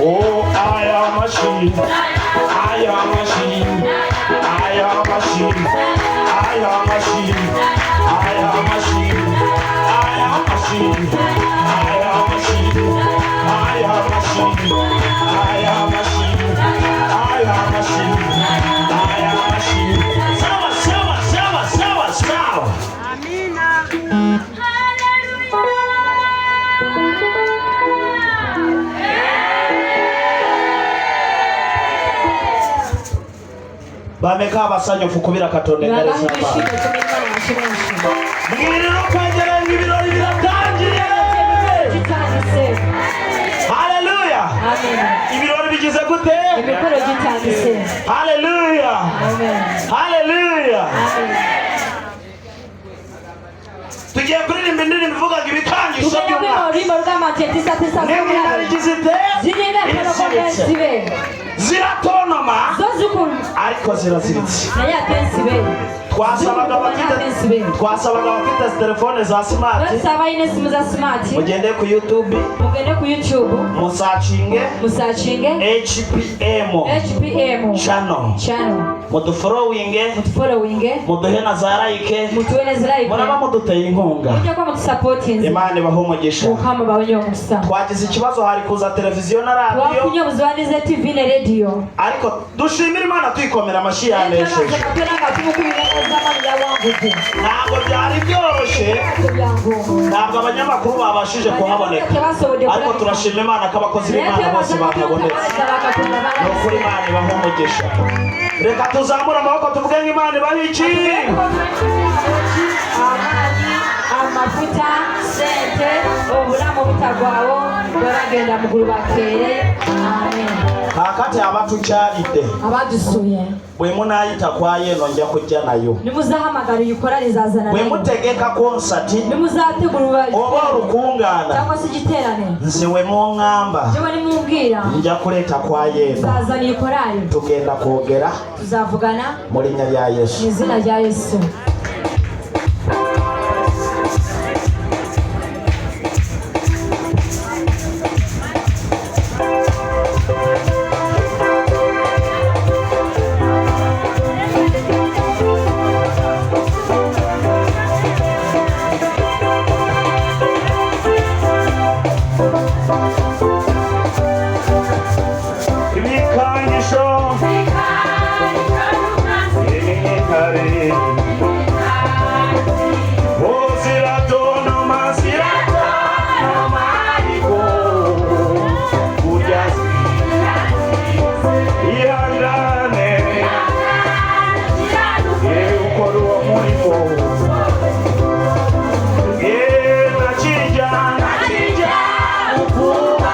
Oh, I am a she, I am a she, I am a she, I am a she, I am a she, I am a she, I am a she, I am a she, I am a she, I am a she, I am a she. Sawa, sawa, sawa, sawa, sawa. Amina. Bameka abasanyufu kubira Katonda engalo Bangahe z'amaanyi? bishimye tumira Imana amashyi menshi? Mbwirira ukwegera ngo ibirori biratangiye. Gitangise. Haleluya! Amen. Ibirori bigize gute? Imikoro gitangise. Haleluya! Amen. Haleluya! Amen. Tugiye kuririmba indirimbo ivuga ngo ibikangisho Tugenda kwiba by'umwaka oluyimba olugamba nti entiisatiisa nimba z'omulabe igize ite zirina empologoma iziritse ensibe ziratonoma zo zikulu ariko ziraziritse naye ate ensibe. Twasabaga abafite Ensibe. Twasabaga abafite telefone za smart Lwesa abalina essimu za smart mugende ku YouTube, mugende ku YouTube, musearchinge musearchinge HPM HPM channel, channel, mudufollowinge, mutufollowinge, muduhe na za like, mutuwe ne like, muraba muduteye inkunga. Mujja kuba mutusupportinze. Imana ibahe umugisha. Mukama bawonye omukisa. Twagize ikibazo, hari kuza televiziyo na radiyo, Twafunye obuzibu TV ne radio, ariko dushimira Imana twikomera amashyi yanesheje. Katonda nga tumukubira ez'amaanyi yawangudde. Ntabwo byari byoroshye, Ntabwo byangu. ntabwo abanyamakuru babashije kuhaboneka, Tebasobodde ariko kulabika. turashima Imana ko abakozi Naye b'Imana bose twebaza Katonda bahabonetse. abakozi ba Katonda Ni balabise. ukuri Imana ibahe umugisha. Reka tuzamure amaboko tuvuge ngo Imana ibahe iki? Amaanyi, amafuta, sente, obulamu obutagwawo bwe bagenda mu ggulu bakeere. Amen. Kaakati abatukyalidde, Abadusuye, bwe munaayita kwayo eno nja kujja nayo. Nimuzahamagara iyi korali nzazana Bwe nayo. Mutegeka konsati Nimuzategura oba olukungaana, cyangwa se igiterane, nze we muŋŋamba jewe nimumbwira nja kuleeta kwayo eno. Nzazana iyi korali. Tugenda kwogera Tuzavugana mu linnya lya Yesu. Mu izina rya Yesu. Ibikangisho intare, oh, ziratonoma, ziratonoma, ariko burya ihangane, yewe ukora uwo murimo, ye nakijya nakijya gukura.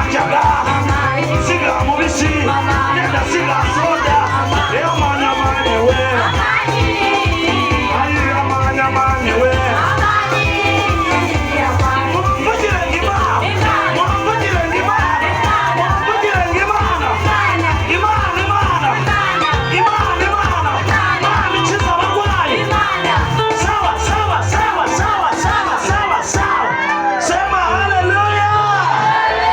njaga, siga mubisi, nenda siga soda. Leo mana manewe.